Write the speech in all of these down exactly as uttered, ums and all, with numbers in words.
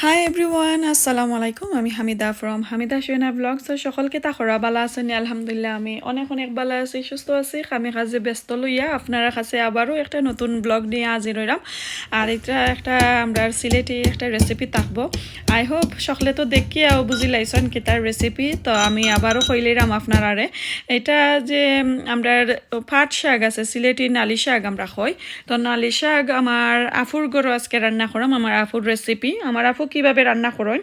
Hi everyone, আসসালামু আলাইকুম। আমি হামিদা from হামিদা সুয়েনা ব্লগস। তো সকল কিতা খবর, ভালা আছইন নি? আলহামদুলিল্লাহ, আমি অনেক অনেক ভালা আছি, সুস্থ আছি। কামে কাজে ব্যস্ত লইয়া আপনারার কাছে আবারও একটা নতুন ব্লগ নিয়া হাজির অইলাম। আর এটা একটা আমরার সিলেটি একটা রেসিপি থাকবো। I hope সকলে তো দেখিয়াও বুঝিলাইছইন কিতার রেসিপি। তো আমি আবারও কইলাইরাম আপনারারে, এটা যে, উম, আমরার পাট শাক আছে, সিলেটি নালি শাক আমরা কই। তো নালি শাক আমার আফুর ঘরো আজকে রান্না করাম, আমার আফুর রেসিপি। আমার আফু কিভাবে রান্না করইন,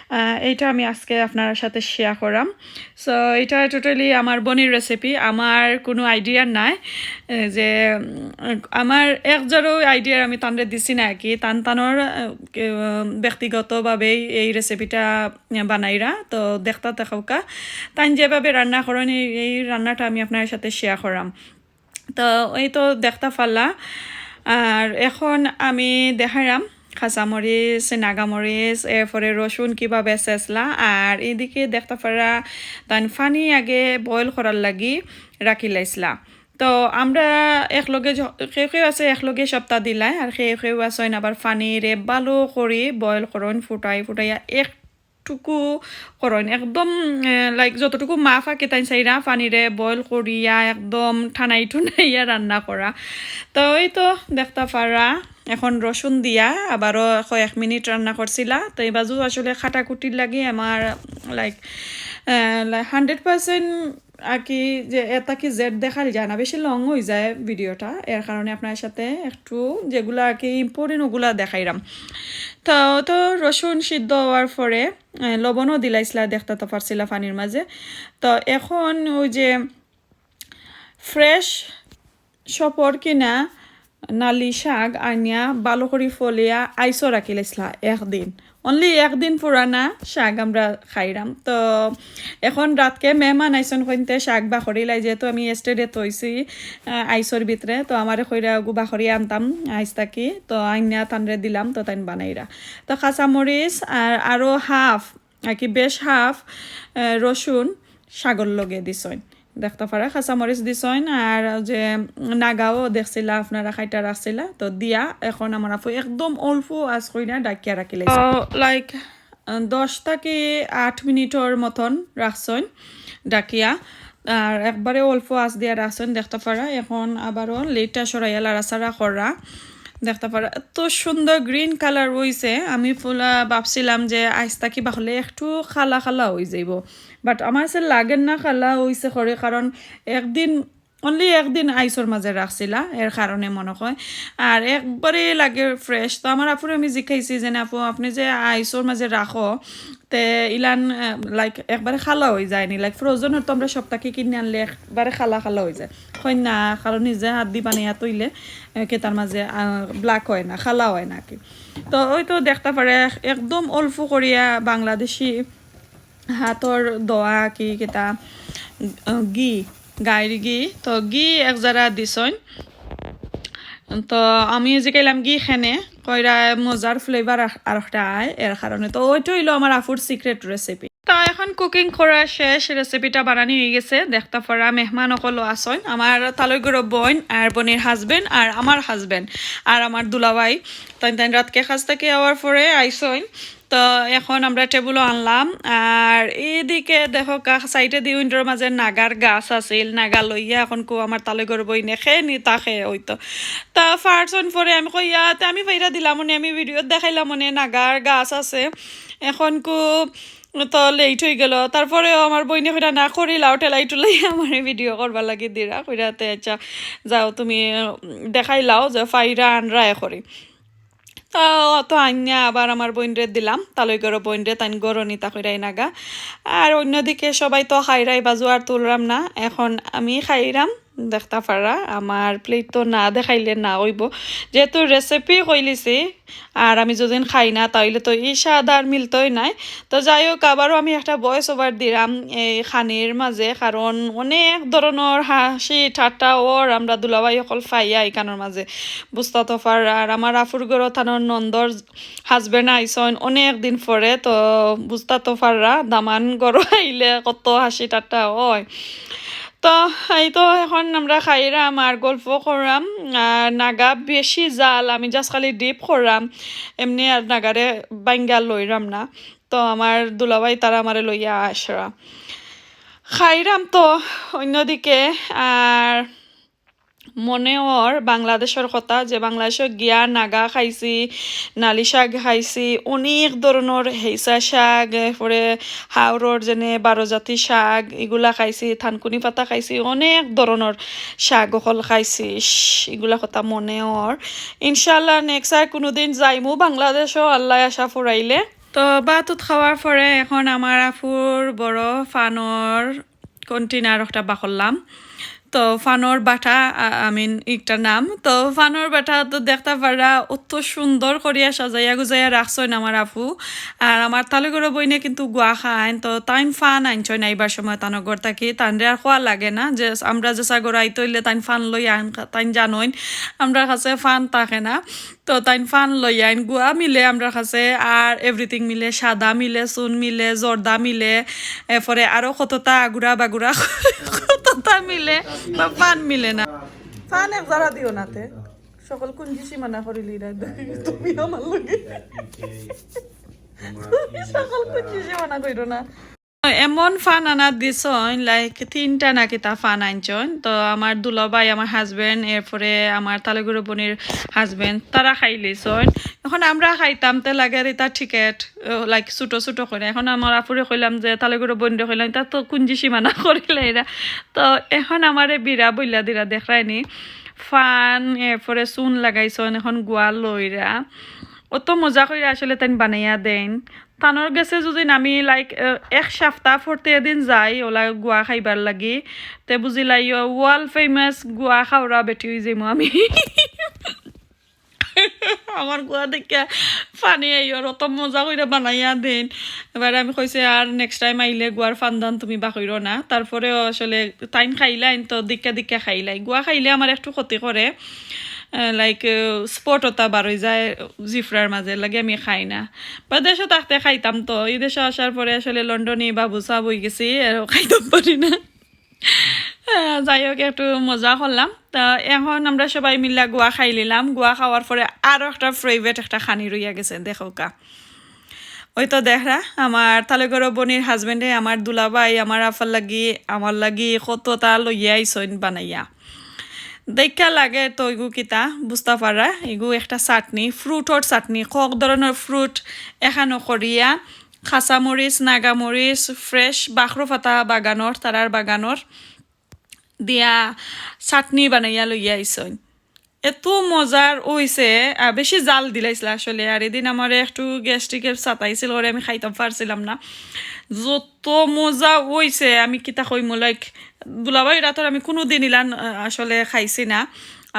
আহ, এইটা আমি আজকে আপনারার সাথে শেয়ার করাম। সো এটা টোটালি আমার বইনর রেসিপি, আমার কোনো আইডিয়া নাই। এ, যে, উম, আমার এক জরো আইডিয়া আমি তানরে দিছি না আর কি, তান তানর, আহ, কে-, আহ, ব্যক্তিগতভাবেই এই রেসিপিটা বানাইরা। তো দেখতা থাকউক্কা, তাইন যেভাবে রান্না করইন, এই, এই রান্নাটা আমি আপনারার সাথে শেয়ার করাম। তো এই তো দেখতা পারলা। আর এখন আমি দেখাইরাম কাঁচামরিচ, নাগামরিচ, এরপরে রসুন কিভাবে ছেঁচলা। আর এদিকে দেখতা পাররা তাইন পানি আগে বয়েল করার লাগি রাখিলাইছলা। তো আমরা একলগে য-, কেউ কেউ আছে একলগে সবতা দিলায়, আর কেউ কেউ আছইন আবার পানিরে ভালো করি বয়েল করইন, ফুটাই ফুটাইয়া এক টুকু করইন, একদম, এ, like, যতটুকু মাফ আর কি তাইন চাইরা পানিরে বয়েল করিয়া একদম ঠানাই ঠুনাইয়া রান্না করা। তো এই তো দেখতা পাররা, এখন রসুন দিয়া আবারও কয়েক মিনিট রান্না করছিলা। তো এই বাজু আসলে কাটাকুটির লাগি আমার, like, এ, like, হান্ড্রেড পার্সেন্ট আর কি যে এটা কি জেড দেখাইল যায় না, বেশি লং অই যায় ভিডিওটা, এর কারণে আপনারার সাথে একটু যেগুলা আর কি ইম্পর্টেন্ট ওগুলা দেখাইরাম। তো, তো রসুন সিদ্ধ হওয়ার পরে, এ, লবণও দিলাইছলা, দেখতা তো পারছিলা পানির মাঝে। তো এখন ওই যে ফ্রেশ সফর কিনা নালি শাক আনিয়া ভালো করি ফলিয়া আইসো রাখিলাইছলা একদিন। Only একদিন পুরানা শাক আমরা খাইরাম। তো এখন রাতকে মেহমান আইছইন কইনতে শাক বাখরিলাই, যেহেতু আমি yesterday থইছি, আহ, আইসর ভিতরে, তো আমারে কইরা গু বাখরি আনতাম আইস থাকি, তো আইনা তানরে দিলাম, তো তাইন বানাইরা। তো কাঁচামরিচ আর আরও হাফ, আর কি বেশ হাফ, আহ, রসুন শাকর লগে দিছইন। দেখতা পাররা কাঁচামরিচ দিছইন, আর যে নাগাও দেখছিলা আপনারা কাইটা রাখছিলা, তো দিয়া এখন আমার আফু একদম অল্প আঁচ কইরা ডাকিয়া রাখিলাইছে। তো, like, দশ থাকি আট মিনিটর মতন রাখছইন ডাকিয়া, আর একবারে অল্প আঁচ দিয়া রাখছইন। দেখতা পাররা এখন আবারও লেটটা সরাইয়া লাড়াচাড়া করা। দেখতা পাররা এত সুন্দর গ্রিন কালার অইছে, আমি পুরা ভাবছিলাম যে আইস থাকি বাখলে একটু কালা কালা অই যাইবো, বাট আমার কাছে লাগের না কালা অইছে করি, কারণ একদিন, only একদিন আইসর মাঝে রাখছিলা, এর কারণে মনে হয়। আর একবারে লাগে ফ্রেশ। তো আমার আফুরে আমি জিকাইছি যে, "না আফু, আপনে যে আইসর মাঝে রাখো, তে ইলান, আহ, like, একবারে কালা অই যায়নি? Like, ফ্রোজেনর তো আমরা সব থাকি কিনে আনলে একবারে কালা কালা অই যায়।" কইন না, কারণ নিজে হাত দি বানাইয়া তৈলে, আহ, কিতার মাঝে, আহ, ব্ল্যাক অয় না, কালা অয় না কি। তো ওই তো দেখতা পাররা এক-, একদম অল্প করিয়া বাংলাদেশি হাতর ধোয়া কি কিতা, আহ, ঘি, গাইর ঘি, তো ঘি এক জারা দিছইন। তো আমি জিকাইলাম ঘি কেনে, কইরা মজার ফ্লেভার আর একটা আয়, এর কারণে। তো ওইটা অইলো আমার আফুর সিক্রেট রেসিপি। তো এখন কুকিং করা শেষ, রেসিপিটা বানানি অই গেছে। দেখতা পাররা মেহমান অকলও আছইন, আমার তালই ঘরো বইন আর বইনর হাজবেন্ড আর আমার হাজবেন্ড আর আমার দুলাভাই। তাইন তাইন রাতকে কাজ থাকি আওয়ার পরে আইছইন। তো এখন আমরা টেবুলও আনলাম। আর এইদিকে দেখউক্কা, সাইডে দি উইন্ডোর মাঝে নাগার গাছ আছিল, নাগা লইয়া এখন কো আমার তালই ঘরো বইনে খেয়ে নি তা খেয়ে অইতো। তা ফার্সন পরে আমি কই, "ইয়া, তে আমি বাইরা দিলাম মনে, আমি ভিডিওত দেখাইলাম মনে, নাগার গাছ আছে।" এখন কো তো লেট অই গেল। তারপরেও আমার বইনে কইরা না করিলাও, ঠেলাই টুলাই আমার ভিডিও করবার লাগি দিরা, কইরা, "তে আচ্ছা, যাও তুমি, উম, দেখাইলাও যে ফাইরা আনরা এ করি।" তো, তো আইনা আবার আমার বইনরে দিলাম, তালই ঘরো বইনরে, তাইন ঘরো নিতা কইরাই নাগা। আর অন্যদিকে সবাই তো খাইরাই বাজু আর তুলরাম না, এখন আমি খাইরাম। দেখতা পাররা আমার প্লেট তো না দেখাইলে না অইবো, যেহেতু রেসিপি কইলিছি, আর আমি যদি খাই না তাইলে তো ই স্বাদ আর মিলতই নায়। তো যাই হোক, আবারও আমি একটা ভয়েস ওভার দিলাম এই খানির মাঝে, কারণ অনেক ধরনর হাসি ঠাট্টা অর আমরা দুলাভাই অকল পাইয়া ইখানর মাঝে। বুঝতা তো পাররা, আর আমার আফুর ঘরো তানর নন্দর হাজবেন্ড আইছইন অনেক দিন পরে, তো বুঝতা তো পাররা, দামান ঘরো আইলে কত হাসি ঠাট্টা অয়। তো এই তো এখন আমরা খাইরাম আর গল্প কররাম। আর নাগা বেশি জাল, আমি just খালি dip কররাম, এমনে আর নাগারে বাইঙ্গা লইরাম না। তো আমার দুলাভাই তারা আমারে লইয়া আসরা খাইরাম। তো অন্যদিকে আর মনে অর বাংলাদেশর কথা, যে বাংলাদেশো গিয়া নাগা খাইছি, নালি শাক খাইছি, অনেক ধরনর হেইসা শাক, এরপরে হাওরর যেনে বারো জাতি শাক, ইগুলা খাইছি, থানকুনি পাতা খাইছি, অনেক ধরনর শাক অকল খাইছি। ইশ, ইগুলা কথা মনে অর। ইনশাআল্লাহ next আর কুনুদিন যাইমু বাংলাদেশো, আল্লায় আশা ফুরাইলে। তো ভাত উত খাওয়ার পরে এখন আমার আফুর বড় ফানর container একটা বাকরলাম। তো ফানর বাটা, আ-, I mean, একটা নাম। তো ফানর বাটা তো দেখতা পাররা, অত সুন্দর করিয়া সাজাইয়া গুজাইয়া রাখছইন আমার আফু। আর আমার তালুগরো বইনে কিন্তু গুয়া খাইন, তো তাইন ফান আনছইন আইবার সময় তানর ঘর থাকি। তানরে আর কওয়া লাগে না, যে আমরা যেসা ঘরো আইতে অইলে তাইন ফান লই আইন, তাইন জানইন, আমরার কাছে ফান থাকে না। তো তাইন ফান লই আইন, গুয়া মিলে আমরার কাছে, আর everything মিলে, সাদা মিলে, চুন মিলে, জর্দা মিলে, এরপরে আরো কততা আগুরা বাগুরা কততা মিলে, বা ফান মিলে না। ফান এক জারা দিও না তে। সকল কুঞ্জি সীমানা করিলি না, তুমি আমার লগে। তুমি সকল কুঞ্জি সীমানা কইরো না। এমন ফান আনা দিছইন, like, তিনটা না কিতা ফান আনছইন। তো আমার দুলাভাই, আমার husband, এরপরে আমার তালুগরো বইনর husband, তারা খাইলিছইন। এখন আমরা খাইতাম, তে লাগে আর ইতা টিকেট, like, ছোট ছোট করে। এখন আমার আফুরে কইলাম যে, তালুগরো বইনরে কইলাম, ইতা তো কুঞ্জি সীমানা করিলাইরা। তো এখন আমারে বিরা বইলা দিরা, দেখরায়নি। ফান, এরপরে চুন লাগাইছইন, এখন গুয়া লইরা। অত মজা কইরা আসলে তাইন বানাইয়া দেইন। তানর গেছে যদি আমি, like, আহ, এক সপ্তাহ পরতে এদিন যাই, ওলা গুয়া খাইবার লাগি, তে বুঝিলাইও, world famous গুয়া খাওরা বেটি অইযাইমু আমি। আমার গুয়া দেখিয়া ফানি আইওর, অত মজা কইরা বানাইয়া দেইন। এবারে আমি কইছি, আর next time আইলে গুয়ার ফান্দান তুমি বাকইরো না। তারপরেও আসলে তাইন খাইলাইন তো, দিক্কা দিক্কা খাইলাই। গুয়া খাইলে আমার একটু ক্ষতি করে, আহ, like, আহ, spot ওটা বার অইযায় জিফরার মাঝে, লাগে আমি খাই না। বা দেশো থাকতে খাইতাম তো, এই দেশো আসার পরে আসলে লন্ডনি বাবু সাব অইগেছি, আর খাইতাম পারি না। আহ, যাই হোক, একটু মজা করলাম। তা এখন আমরা সবাই মিল্লা গুয়া খাইলিলাম। গুয়া খাওয়ার পরে আরো একটা favourite একটা খানি রইয়া গেছে, দেখউক্কা। ওই তো দেখরা, আমার তালুগরো বইনর husband-এ আমার দুলাভাই, আমার আফার লাগি, আমার লাগি কততা লইয়া আইছইন বানাইয়া। দেখিয়া লাগে তো ইগু কিতা, বুঝতা পাররা, ইগু একটা চাটনি, fruit-র চাটনি, কয়েক ধরনর fruit এখানো করিয়া, কাঁচামরিচ, নাগামরিচ, fresh বাখরো পাতা বাগানর, তারার বাগানর দিয়া চাটনি বানাইয়া লইয়া আইছইন। এত মজার অইছে, আহ, বেশি জাল দিলাইছিলা আসলে। আর এদিন আমারে একটু gastric-এ সাতাইছিল, ওরে আমি খাইতাম পারছিলাম না। যত মজা অইছে, আমি কিতা কইমু, like, দুলাভাইর আতর আমি কুনুদিন ইলান, আহ, আসলে খাইছি না।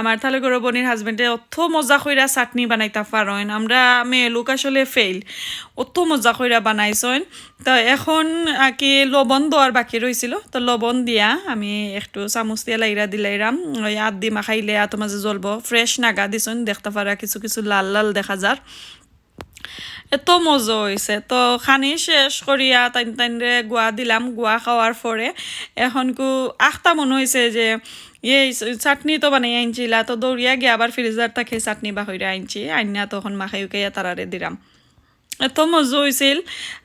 আমার তালুগরো বইনর husband-এ অত মজা কইরা চাটনি বানাইতা পারইন, আমরা মেয়ে লোক আসলে fail। অত মজা কইরা বানাইছইন। তো এখন আর কি লবণ দেওয়ার বাকি রইছিল, তো লবণ দিয়া আমি একটু চামচ দিয়া লাইরা দিলাইরাম। ওই আত দি মাখাইলে আতো মাঝে জ্বলবো। Fresh নাগা দিছইন, দেখতা পাররা কিছু কিছু লাল লাল দেখা যার। এত মজা অইছে। তো খানি শেষ করিয়া তাইন তাইনরে গুয়া দিলাম। গুয়া খাওয়ার পরে এখন কু আখতা মনে অইছে যে, ইয়ে, চাটনি তো বানাই আনছিলা, তো দৌড়িয়া গিয়া আবার freezer থাকি চাটনি বাকইরা আনছি, আইনা তখন মাখাই উকাইয়া তারারে দিলাম। এত মজা অইছিল,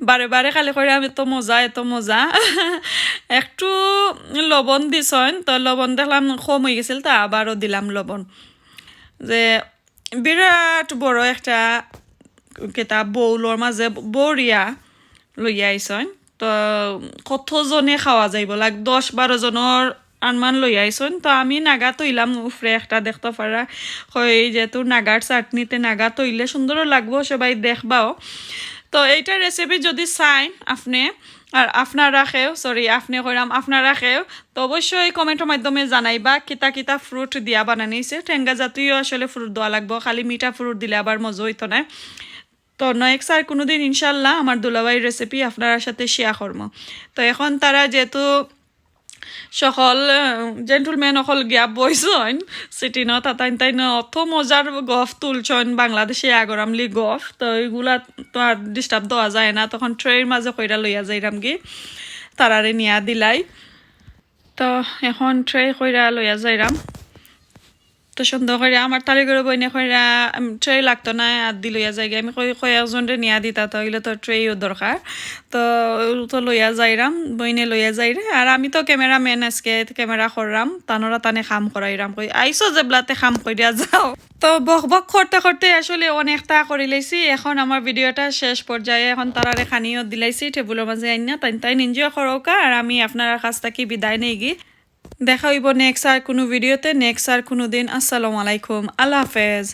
বারে বারে খালি কইরাম, "এত মজা, এত মজা।" একটু লবণ দিছইন, তো লবণ দেখলাম কম অইগেছিল, তো আবারও দিলাম লবণ। যে বিরাট বড় একটা কিতা bowl-র মাঝে ভরিয়া লইয়া আইছইন। তো কত জনে খাওয়া যাইবো, like, দশ বারো জনর আনমান লইয়া আইছইন। তো আমি নাগা থইলাম উপরে একটা, দেখতা পাররা, কই যেহেতু নাগার চাটনিতে নাগা থইলে সুন্দরও লাগবো, সবাই দেখবাও। তো এইটা recipe যদি চাইন আপনে, আর আপনারা কেউ, sorry, আপনে কইরাম, আপনারা কেউ, তো অবশ্যই comment-র মাধ্যমে জানাইবা কিতা কিতা fruit দিয়া বানানি অইছে। টেঙ্গা জাতীয় আসলে fruit দেওয়া লাগবো, খালি মিঠা fruit দিলে আবার মজা অইতো নায়। তো next আর কুনুদিন ইনশাআল্লাহ আমার দুলাভাইর recipe আপনারার সাথে share করমু। তো এখন তারা যেহেতু সকল, আহ, gentleman অকল গিয়া বইছইন sitting-ও, তা তাইন তাইন অত মজার গফ তুলছইন, বাংলাদেশি আগর আমলি গফ, তো ইগুলা তো আর disturb দেওয়া যায় না, তখন tray-র মাঝে কইরা লইয়া যাইরামগি, তারারে নিয়া দিলাই। তো এখন ট্রে কইরা লইয়া যাইরাম। তো সুন্দর কইরা আমার তালি করে বইনে কইরা ট্রে লাগতো না, আর দি লইয়া যাইগি। আমি কই কয়েকজনরে নিয়া দিতা, তো অইলে তো ট্রেও দরকার। তো তো লইয়া যাইরাম, বইনে লইয়া যাইরে। আর আমি তো ক্যামেরাম্যান, আজকে ক্যামেরা কররাম, তানরা তানে কাম করাইরাম। কই আইসো যেবলাতে কাম করিয়া যাও। তো বক বক করতে করতে আসলে অনেকটা করি লাইছি। এখন আমার ভিডিওটা শেষ পর্যায়ে, এখন তারারে খানিও দিলাইছি টেবুলর মাঝে আইনা, তাইন তাইন এনজয় করউক্কা, আর আমি আপনারার কাছ থাকি বিদায় নেইগি। দেখা অইবো নেক্সট আর কুনু ভিডিওতে, নেক্সট আর কুনু দিন। আসসালামু আলাইকুম, আল্লাহ হাফেজ।